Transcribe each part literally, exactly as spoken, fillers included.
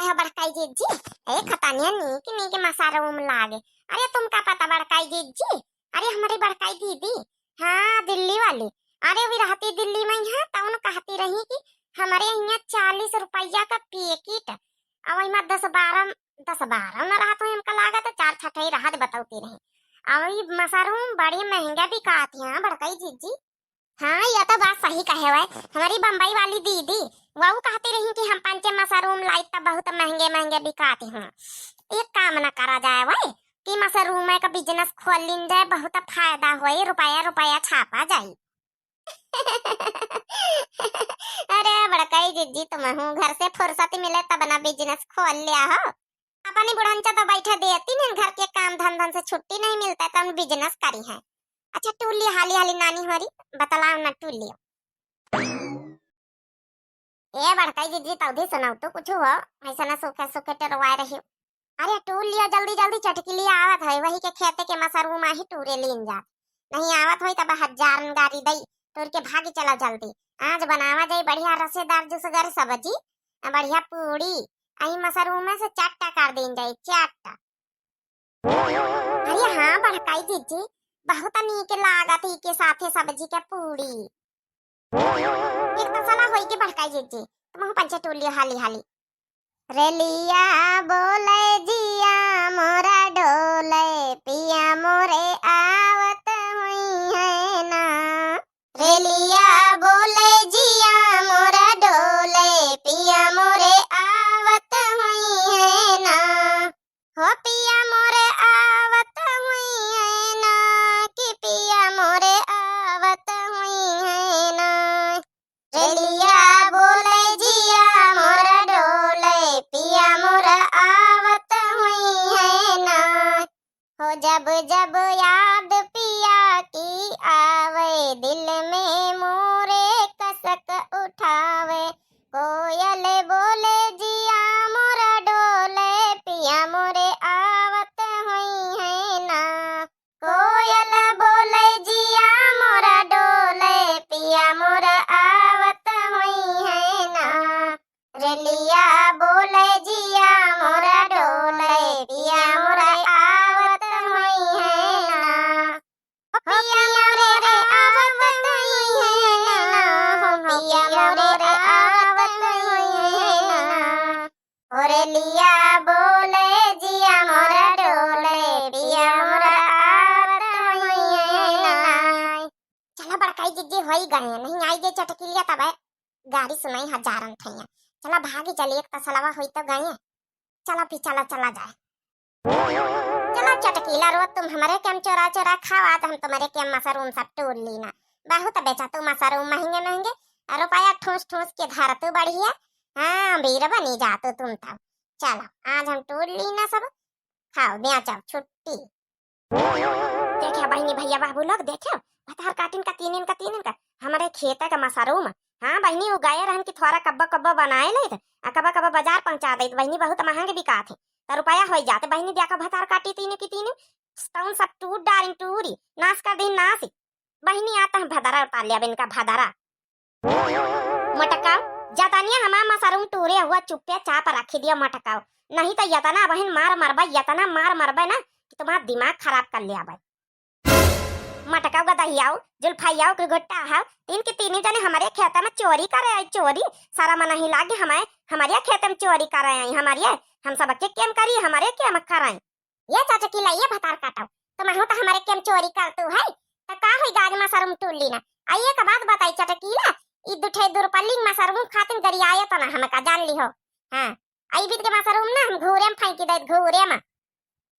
तो बड़काई जिज्जी, ए खतनिया नीक नीक मशरूम लागे। अरे तुमका पता बड़काई जिज्जी, अरे हमरी बड़काई दीदी, हाँ दिल्ली वाली, अरे वी रहती दिल्ली में यहाँ, तउन कहती रही कि हमरे यहाँ चालीस रुपया का पैकेट, अब वही में दस बारह, दस बारह न रहत हो, हमका लागत है चार छठई रहत बतौती रही। अब ई मशरूम बड़ी महंगा बिकात है बड़काई जिज्जी। हाँ, यह तो बात सही कहे हुए। हमरी बम्बई वाली दीदी, वहू कहती रही कि हम पंचे मशरूम लाई तब बहुत महंगे महंगे बिकाती हैं। एक काम न करा जाए हुए कि मशरूम का बिजनेस खोल लीन जाए, बहुत फायदा होई, रुपया रुपया छापा जाई। अरे बड़काई जिज्जी, तुमहू घर से फुर्सत मिले तब ना बिजनेस खोल लिया हो। अपनी बुढ़नचा तो बैठे देती नहीं, घर के काम धंधन से छुट्टी नहीं मिलता, तब बिजनेस करी है। अच्छा टूली, हाली हाली नानी होरी, बतलाओ ना टूली। ए बड़काई जिज्जी, तौधी सुनाओ तो कुछ हो, ऐसा ना सूखे सूखे टेरवाए रही। अरे टूर लिया जल्दी जल्दी, चटकी लिया आवत है, वही के खेते के मशरूम आही टूरे लीन जात। नहीं आवत होई तब हजारन गारी दई, टूर के भागी चला जल्दी। आज बनावा जाई बढ़िया रसेदार जूसगर सब्जी, आ बढ़िया पूड़ी, आई मशरूम से चट्टा कर दीन जाई, चट्टा। अरे हाँ बड़काई जिज्जी, बहुत नीक लागत ई के साथे सब्जी के पूड़ी। एक तसला होई के बड़काई जिज्जी, तुमहू पंचे टूर लियो हाली हाली। रेलिया बोले जिया मोरा डोले, पिया मोरे आवत हुई है ना। रेलिया बोले जिया मोरा डोले, पिया मोरे आवत हुई है ना। हो पिया मोरे आवत हुई है ना, कि पिया मोरे आवत हुई है ना। रेलिया बोले जिया मोरा डोले, पिया मोरा आवत हुई है ना। हो जब जब याद पिया की आवे, दिल में मोरे कसक उठावे। कोयल बोले जिया मोरा डोले, पिया मोरे आवत हुई है ना। कोयल बोले जिया मोरा डोले, पिया मोरा आवत हुई है ना। रेलिया बोले जिया मोरा डोले, पिया मोरा आवत हुई है ना। पिया मोरे आवत हुई है ना, हो पिया मोरे आवत हुई है ना। ओ रेलिया बोले जिया मोरा डोले, पिया मोरा आवत हुई है ना। चला बड़काई जिज्जी होई गए, नहीं आई जे चटकिलिया तबे गारी सुनाई हजारन ठैया। चला भागी चली, एक तसलवा होई तो गए। चला भी चला, चला जाए। चला चटकीला, रोज तुम हमरे के हम चोरा चोरा खावा, तो हम तुम्हरे के हम मशरूम सब टूर लीना। बहुत बेचा तू मशरूम महंगे महंगे, और रुपया ठूस ठूस के धर तू बढ़िया। हाँ, अमीर बनी जा तू तुम तब। चला, आज हम टूर लीना सब, खाओ, बेचो, छुट्टी। देखे बहिनी, भैया, बाबू लोग, देखे, भतार काटिन का तीनिन का तीनिन का, हमरे खेते का मशरूम। हाँ बहिनी, उ गए रहन कि थोड़ा कब्बा कब्बा बनाए लेत, आ कब्बा कब्बा बाजार पहुँचा देत बहिनी, बहुत महंग बिकात है। त रुपया होई जात बहिनी, द्या का भतार काटी तीनों की तीनों, तउन सब टूर डारिन टूरी, नाश कर दीन नाश। बहिनी, आता है भदरा उतार लिया इनका भदरा। मटकाओ, जतनिया हमार मशरूम टूरे हुआ चुप्पे चाप रखी दियो मटकाओ, नहीं तो यतना बहिन मार मरबे, यतना मार मरबे ना कि तुम्हार दिमाग खराब कर लिया भाई। मटकाओ, गदहियाओ, जुल्फाइयाओ के गोट्टा हाओ, तीन के तीनों जने हमरे खेते में चोरी करे आई, चोरी। शरम नहीं लागे हमें, हमरे खेते में चोरी करे आई, हमरे, हम सबके केम करी, हमरे केम कराई। ये चटकीला, ये भतार काटो, तुमहू तो हमरे केम चोरी करतू है, तो का होई गाज मशरूम टूर लीना। आ एक बात बताई चटकीला, ई दुठे दुरपल्ली मशरूम खातिन गरियाए तो ना हमका जान ली हो। हाँ, आई बीत के मशरूम ना हम घूरे में फेंकी देत, घूरे में।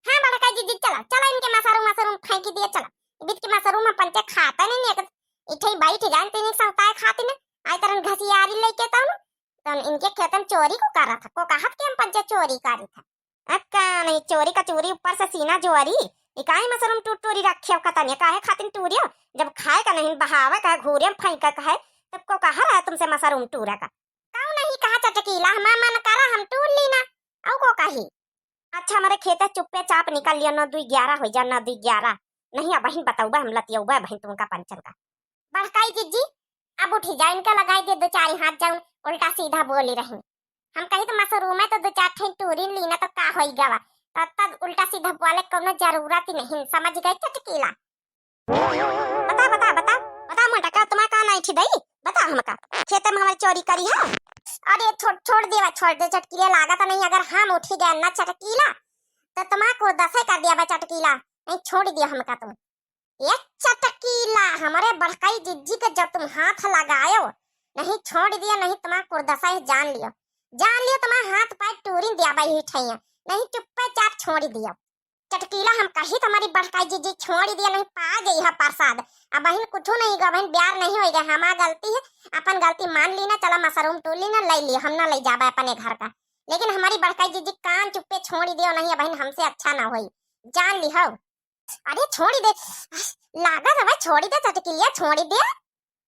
हाँ बड़का जिज्जी, चला चला इनके मशरूम मशरूम फेंकी दिए, चला। ई बीत के मशरूम हम पंचे खाते नहीं, एक इठे बैठ जाए तीन एक सप्ताह खातिन, आई तरन घसियारी लेके तब तब इनके खेतन चोरी को करत है, को कहत के हम पंचे चोरी करी था। अक्का नहीं, चोरी का चोरी, ऊपर से सीना जोरी। ई काहे मशरूम टूर टूरी रखे हो कतन, ये काहे खातिन टूरी हो? जब खाए का नहीं, बहावे का है, घूरे में फेंके का है, तब को कहा रहा तुमसे मशरूम टूरा का? काऊ नहीं कहा चटकीला, हमार मन करा हम टूर लीना, औ को कही। अच्छा, हमरे खेते चुप्पे चाप निकल लियो, नौ दुई ग्यारह हो जा, नौ दुई ग्यारह। नहीं, अब बहिन बतौबे, हम लतियौबे बहिन तुमका पंचन का। बड़काई जिज्जी, अब उठी जा, इनका लगाई दे दो चार हाथ, जाऊन उल्टा सीधा बोली रही। हम कही तो मशरूम है तो दो चार ठे टूरी लीना तो का होई गवा, तो तब उल्टा सीधा बोले कोनो जरूरत ही नहीं, समझ गई चटकीला? बता, बता, बता, बता मोटा, का तुम्हारा का नहीं थी दई? बता हमका, खेते में हमारी चोरी करी है? अरे छोड़, छोड़ देवा, छोड़ दे चटकीला, लागत नहीं अगर हम उठी गए ना चटकीला, तो तुम्हारा कुर्दसे कर दिया बा चटकीला, नहीं छोड़ दिया हमका तुम। ये चटकीला, हमारे बड़काई जिज्जी के जब तुम हाथ लगायो, नहीं छोड़ दिया, नहीं तुम्हारा कुर्दसा है, जान लियो, जान लियो, तुम्हारा हाथ पाए टूरी दिया बा यही ठैया, नहीं चुप्पे चाप छोड़ दियो। चटकीला हम कही तुम्हारी बड़काई जिज्जी छोड़ दिया, नहीं पा गई है प्रसाद, अब बहिन कुछ नहीं गा, बहिन ब्यार नहीं होई गए, हमार गलती है, अपन गलती मान ली ना, चला मशरूम टूली ना ले लियो, हम ना ले जाबे अपने घर का, लेकिन हमारी बड़काई जिज्जी कान चुप्पे छोड़ दियो, नहीं बहिन हमसे अच्छा ना होई, जान ली हो। अरे छोड़ी दे, लागत हवे छोड़ी दे चटकिलिया, छोड़ी दे।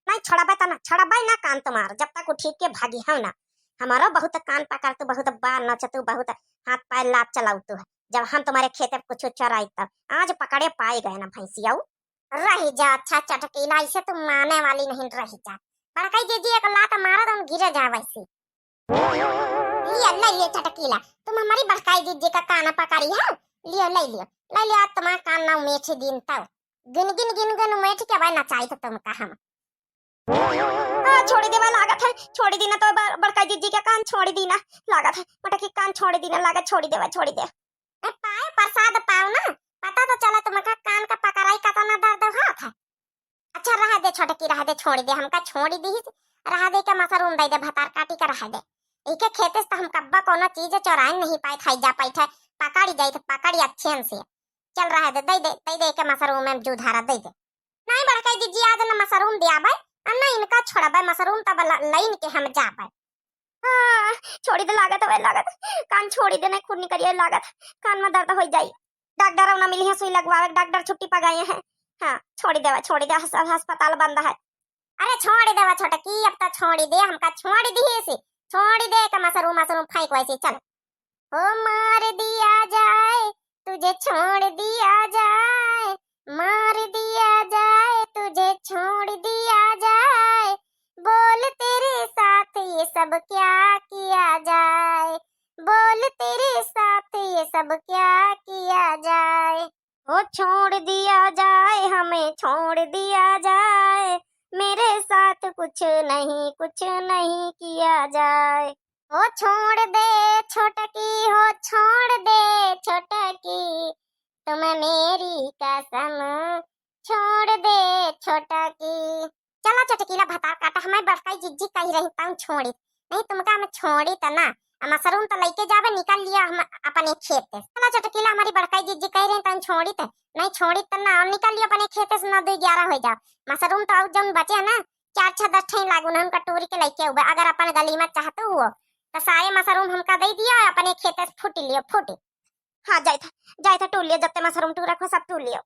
नहीं छोड़बे त ना, छोड़बे ना कान तुम्हार, जब तक उठी के भागी हो ना। हमारो बहुत कान पकड़ तू, बहुत बार नच तू, बहुत हाथ पैर लात चलाऊ तू है। जब हम तुम्हारे खेते में कुछ चराई तब आज पकड़े पाए गए ना भैंसिया। रह जा, अच्छा चटकीला, ऐसे तुम माने वाली नहीं, रह जा। बड़काई दीदी एक लात मारा तो हम गिरे जा वैसे। लियो, ले लियो चटकीला, तुम हमारी बड़काई दीदी का कान पकड़ी है। लियो, ले लियो, ले लियो, आज तुम्हारा कान ना उमेठी दिन तब। गिन गिन गिन गिन उमेठ के भाई नचाई तो तुमका हम। हाँ, छोड़ी देवा लागत है, छोड़ी दीना तो ब-, बड़काई दीदी के कान छोड़ी दीना लागत है, मोटा की कान छोड़ी दीना लागत, छोड़ी देवा, छोड़ी दे। ए, पाए प्रसाद पाओ ना, पता तो चला तुमका कान का पकड़ाई का तो ना दर्द होत है। अच्छा, रह दे छोटकी, रह दे, छोड़ी दे, हमका छोड़ी दी, रह दे के मशरूम दे दे, भतार काटी के रह दे। एके खेते से तो हम कब्बा कोनो चीज चोराए नहीं पाए, खाई जा पाई थे, पकड़ी जाई थे, पकड़ी अच्छे से। चल रह दे, दे दे, दे दे के मशरूम में जू धारा दे दे। नहीं बड़काई दीदी, आज न मशरूम दिया बाय, और न इनका छोड़ा बाय, मशरूम तब ल-, लाइन के हम जा बाय। हाँ, छोड़ी दे, लागत हवे, लागत। कान छोड़ी दे, नहीं खून निकलिए, लागत। कान में दर्द हो जाई। डॉक्टर ना मिली है, सुई लगवावे, डॉक्टर छुट्टी पा गए हैं। हाँ, छोड़ी देवा, छोड़ी दे, हस-, अस्पताल बंद है। अरे छोड़ी देवा छोटकी, अब तो छोड़ी दे, हमका छोड़ी दी से, छोड़ी दे के मशरूम, मशरूम फेंक वैसे, चल। ओ मार दिया जाए, तुझे छोड़ दिया जाए, मार दिया जाए, तुझे छोड़ दिया जाए, बोल तेरे साथ ये सब क्या किया जाए, बोल तेरे साथ ये सब क्या किया जाए। ओ छोड़ दिया जाए, हमें छोड़ दिया जाए, मेरे साथ कुछ नहीं, कुछ नहीं किया जाए। ओ छोड़ दे छोटकी, हो छोड़ दे छोटकी, तुम मेरी कसम छोड़ दे छोटकी। चला चटकीला भतार काटा, हमारी बड़काई जिज्जी कही रही तंग छोड़ी, नहीं तुमका हम छोड़ी त ना। आ मशरूम तो लेके जाबे, निकाल लिया हम अपने खेत से। चला चटकीला, हमारी बड़काई जिज्जी कही रही तंग छोड़ी त, नहीं छोड़ी त ना, और निकाल लिया अपने खेत से, नौ दो ग्यारह हो जाओ। मशरूम तो और जौन बचे है ना, चार छह दस ठे लागू ना, उनका टूरी के लेके उबे। अगर अपन गली में चाहते हुओ तो सारे मशरूम हमका दे दिया, अपने खेत से फूट लियो, फूट। हाँ, जाए था, जाए था टूर लियो, जब ते मशरूम टूर रखो, सब टूर लियो।